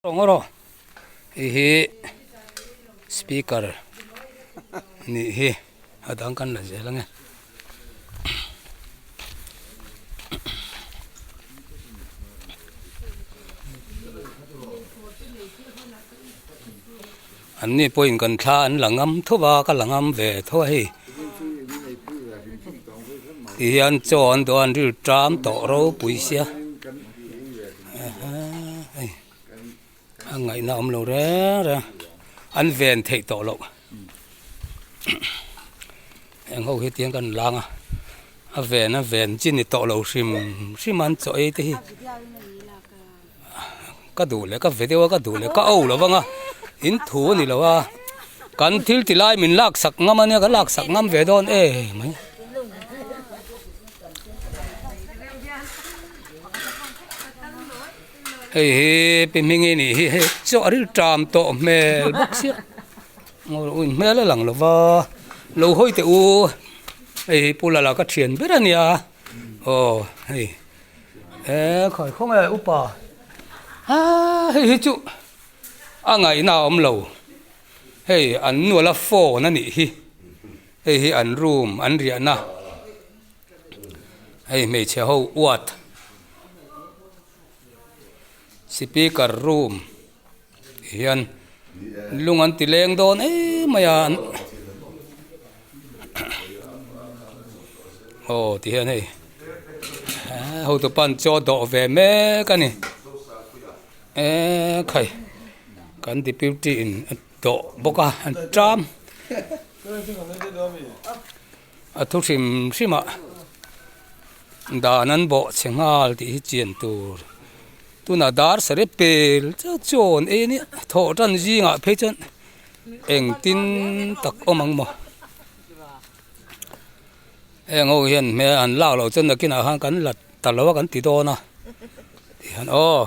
Rawng rawh hei hi speaker nih hi a dang kan la zel ange. An ni pawhin kan thla an la ngam tho a ka la ngam ve tho a hei ti hian chaw an dawh a an ril ṭam tawh ropui sia. A ngaihna awm lo reng reng an ven theih tawh loh heng ho hi tiang kan lang a a ven a ven chi ni tawh lo hrim hrim an chaw ei te hi ka duh leh ka ve deuh a ka duh leh ka au lo vang a in thu a ni lo a kan thil ti lai min lak sak ngam a nia ka lak sak ngam ve dawn em mai. Hei hi pi hming nih hi hei chaw a ril ṭam tawh hmel bawk sia in hmel a lang lo va lo hawi teh u hei hi pu lala ka ṭhian ber a nia aw hei e khawi khaw nge upa aa hei hi chu a ngaihna a awm lo hei an nuala phone a nih hi hei hi an room an riahna. Hei hmeichhe ho uat speaker room ti hian lung an ti leng dawn em mai a aw ti hian hei hotu pan chaw dawh ve mek a ni ekhai kan deputy in a dawh bawk a an ṭam. A thu hrim hrim ah dan an bawh chhe nghal tih hi chian tur tunah dar sarep pel chauh chawn ei a nia thawh tan zingah phei chuan engtin tak awm ang maw heng ho hian hmel an lak loh chuan nakinah khan kan la ta lo a kan ti dawn a tihian aw.